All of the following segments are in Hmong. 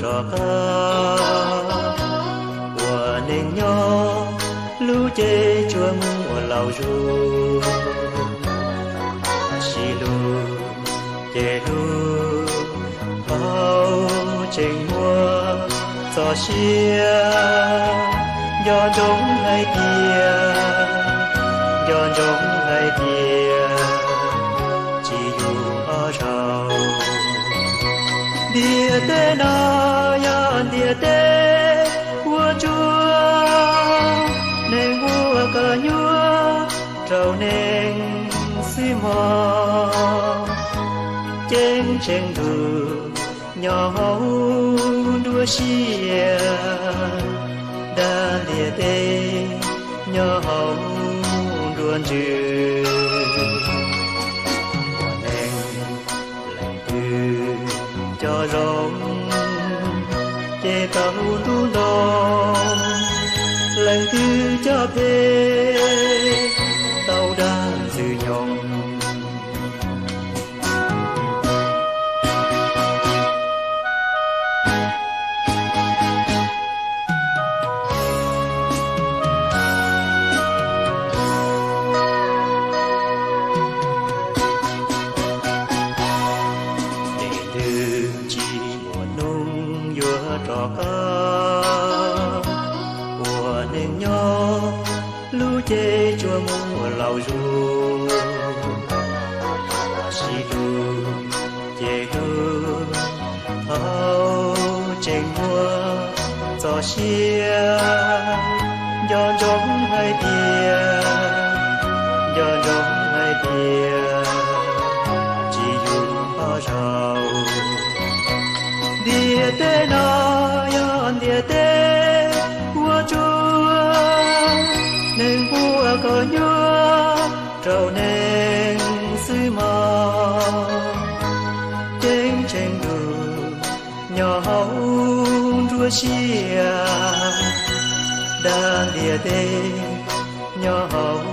rov qab ua neej nyob, lub cev tsuas muaj laus zuj sis lug ces lug tau tseem muaj txoj sia. Nco ntsoov hais tias, nco ntsoov hais tias tsis yog ob zaug. Ntiaj teb no yog ntiaj teb ua tsuag, neeg ua kom nyuaj rau neeg xwb mog. Ceeb tsheej ntuj nyob hauv nruab siab, dag ntiaj teb nyob hauv nruab ntsws. Ua neeg leej twg cov zoo, ces tau ntuj nto, leej twg cov phem tau dag ntxwg nyoog. Ces twb tsis muaj hnub yuav rov qab ua neej nyob, lub cev tsuas muaj laus zuj sis lug ces lug tau tseem muaj txoj sia. Nco ntsoov hais tias, nco ntsoov hais tias tsis yog ob zaug. Ntiaj teb no yog ntiaj teb ua tsuag, neeg ua kom nyuaj rau neeg xwb mog. Ceeb tsheej ntuj nyob hauv nruab siab, dag ntiaj teb nyob hauv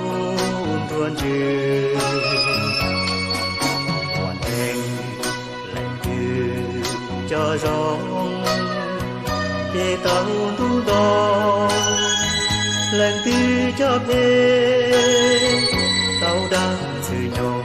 nruab ntsws. Ua neeg leej twg cov zoo, ces tau ntuj nto, leej twg cov phem tau dag ntxwg nyoog.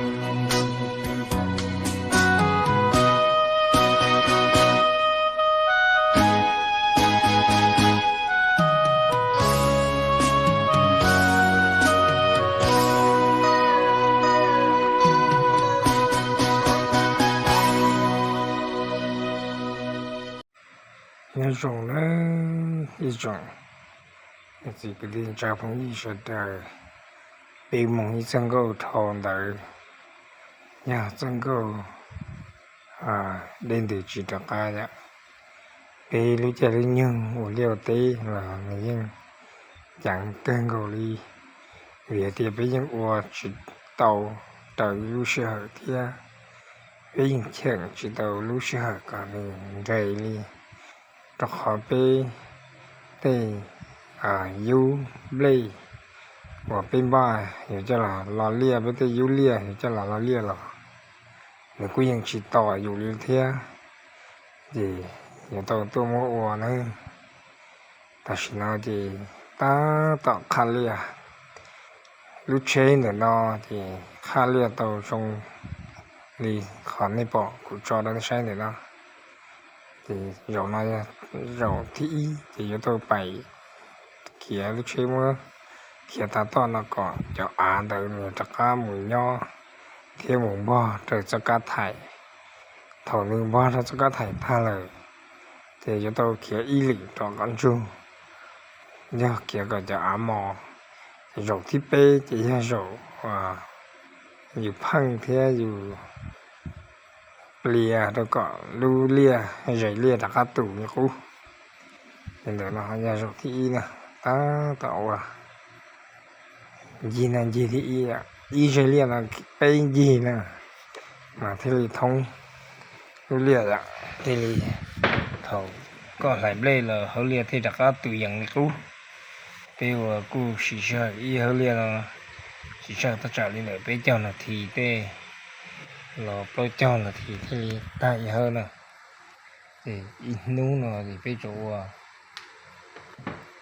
Nyob zoo nawb ib tsoom niam txiv kwv tij neej tsa phooj ywg sawv daws, peb mus ib txoj nkauj dhau ntawd, yog txoj nkauj dej ntws tsis rov qab yom. Peb lub caij lub nyoog ua liaj ua teb los nws yeej ceev kawg nkaus li, vim hais tias peb yeej ua tsis tau raws lub sij hawm thiab peb yeej cheem tsis tau lub sij hawm kom nws nres li, rau qhov peb tej yub nplej uas peb npaj yuav coj los lo liaj, peb tej yub liaj yuav coj los lo liaj los nws kuj yeej tsis tos yus li thiab, ces yuav tau tuaj muab ua nawb. Tam sim no ces tab tom qhaj liaj, lub tsheb ntawm no ces qhaj liaj tau zoo li qhov nej pom kuv tso rau nej saib ntawm no. Ces zaum no yog zaum thib ib ces yuav tau pais khiav lub tsheb muab khiav tav toj no kom cov av ntawd nws rov qab mus nyob thiab mus npog rau txoj kab thaim. Thaum nws npog rau txoj kab thaim tag lawm, ces yuav tau khiav ib lwm rov qab ntsug, yog khiav kom cov av mos. Zaum thib peb ces yog zaum yus pheej thiab yus plias rau kom lub liaj zes liaj rov qab tus li qub. Ces ntawm no yog zaum thib ib na, tab tom ua ncig no ncig thib ib, ib zes liaj no peb ncig na, mas thiaj li thoob lub liaj yom, thiaj li thaum koj hlais nplej los hauv liaj thiaj rov qab tus yees li qub. Peb ua kuj siv sij hawm ib hauv liaj no, siv sij hawm thaj tsam li ntawm peb caug nas this tej los plaub caug nas this thiaj li tag ib hauv na. Ib hnub no ces peb tsuas ua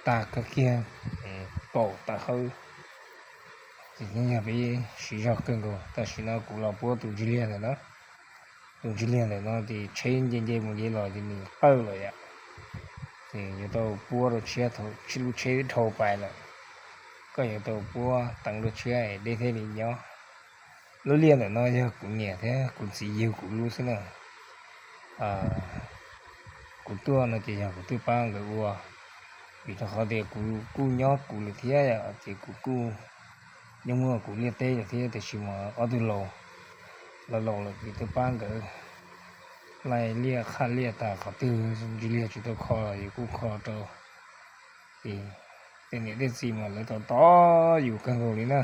tag kawg kiag, kaum tawm hawb, ces yeej yog peb siv zog kawg nkaus. Tam sim no kuv los puab tus ntsig liag ntawm no, tus ntsig liag ntawm no ces tsheb nce nce mus nce los ces nws qawj lawm yom. Ces yuav tau puab rau tshiab thaum lub tsheb dhau pais lawm, koj yuav tau puab teev rau tshiab deb thiaj li nyob. Lub liaj ntawm no yog kuv niam thiab kuv txiv yug kuv lub xwb na. Kuv tuaj no ces yog kuv twb pab nkawd ua, vim rau qhov tias kuv kuj nyob kuv lawm thiab, ces kuv kuj nyob muaj kuv liaj teb lawm thiab, tiam sis mas ob tug laus, laus laus lawm ces twb pab nkawd laij liaj qhaj liaj tas, qhov twg ntsig liag tsis tau kho los yus kuj kho rau. Ces tej niam tej txiv mas lawv tos tos yus kawg nkaus li na.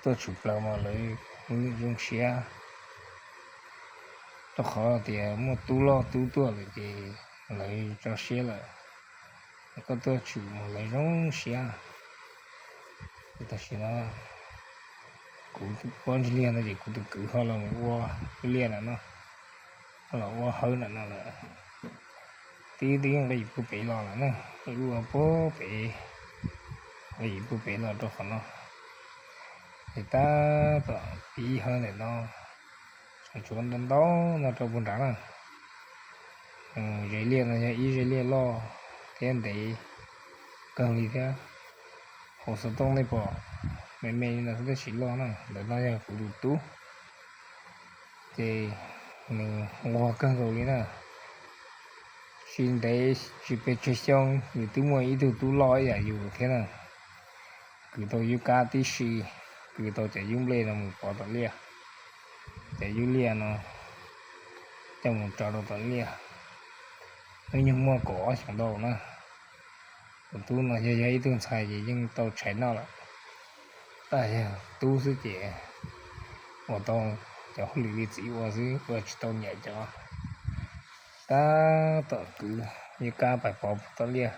Tuaj tshwm plaws mas lawv zoo siab, rau qhov tias muaj tub loj tub tuaj lawm ces lawv tso siab lawm. Koj tuaj tshwm mas lawv zoo siab. Tam sim no kuv puab ntsig liag no ces kuv tus kwv ho los ua liaj ntawm no, ho los ua hawb ntawm no lawm. Twb twb nqis puag pem los lawm na, ua puag pem, nqis puag pem los rau qhov no. Ces tab tom pib hawb ntawm no, tseem tshuav ntau ntau no rau puag nrad na. Ze liaj no yog ib ze liaj loj thiab ntev kawg li thiab. Hauv xov tooj nej pom me me li no xwb tab sis loj na, ntawm no yog kuv tus tub. Ces nws nquag kawg nkaus li na. Tsis ntev tsis pes tsawg xyoo yus twb muaj ib tug tub loj ib yam yus thiab na. Kwv tau yub kab tib si, kwv tau cov yub nplej no mus pov tom liaj, cov yub liaj no coj mus tso rau tom liaj. Hnub nyoog muaj kaum ob xyoos ntau na. Tus tub no yog yog ib tug ntxhais ces yeej tau tshais noj lawm, tab yog tub xwb ces ua tau cov hauj lwm li txiv ua xwb, ua tsis tau nyiam cov. Tab tom kwv yub kab pais pov tom liaj,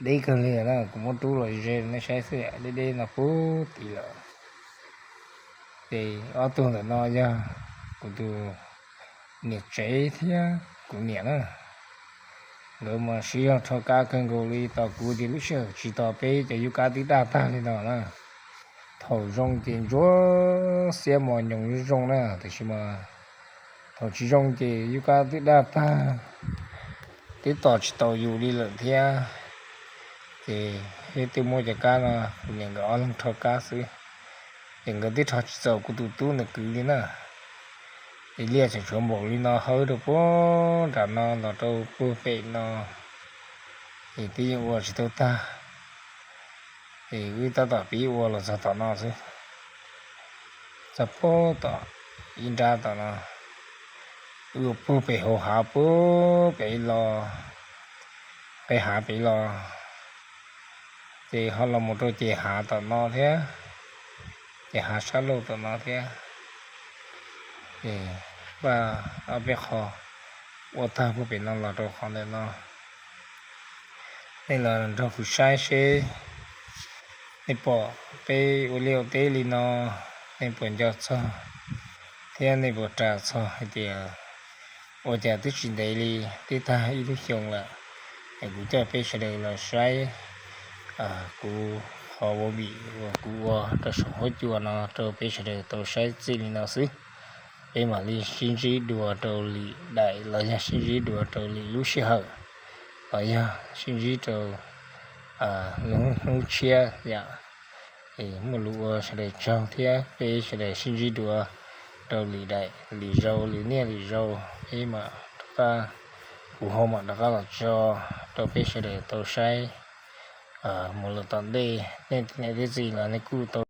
deb kawg li na, kuv muab rub los ze nej saib xwb, deb deb no puag tim lawm. Ces ob tug ntawm no yog kuv tus niam tsev thiab kuv niam na. Nkawd mas siv zog rho kab kawg nkaus li, tos kuv ces lub sij hawm tsis tos peb cov yub kab twb daj tag li no na. Thaum zoo ces ntsuab xiab mos nyoos zoo zoo na, tiam sis mas thaum tsis zoo ces yub kab twb daj tag, twb tos tsis tau yus li lawm thiab. Ces twb muab cov kab no, kuv niam nkawd ob leeg rho kab xwb, ces nkawd twb rho tsis txaus kuv tus tub ntawd kwv li na. Ces liaj tseem tshuav npaum li no hawb rau puag nram no los rau puag pem no, ces twb yeej ua tsis tau tag. Ces wb tab tom pib ua los txog tom no xwb, txog puag tom ib nrab tom no, wb ua puag pem hauv hav puag pem los, pem hav pem los, ces ho los mus rau ces hav tom no thiab, ces hav sab laug tom no thiab. Ces paj ob peb qho ua tag puag pem no los rau qhov ntawm no. Nej los nrog kuv saib seb nej pom peb ua liaj ua teb li no, nej puas nco txog thiab nej puas ras txog hais tias ua cas twb tsis ntev li, twb tag ib lub xyoo lawm, es kuv coj peb sawv daws los saib kuv qhov ua vim uas kuv ua rau saum huab cua no rau peb sawv daws tau saib txij li no xwb. Peb mam li sib ntsib dua rau lwm daim los yog sib ntsib dua rau lwm lub sij hawm, los yog sib ntsib rau lwm hnub tshiab yom. Muaj lus ua sawv daws tsaug thiab peb sawv daws sib ntsib dua rau lwm daim lwm zaus, lwm niaj lwm zaus peb mam rov qab, kuv ho mam rov qab los tso rau peb sawv daws tau saib. Mus lawm tom ntej nej tib neeg tib txi los nej kuj tau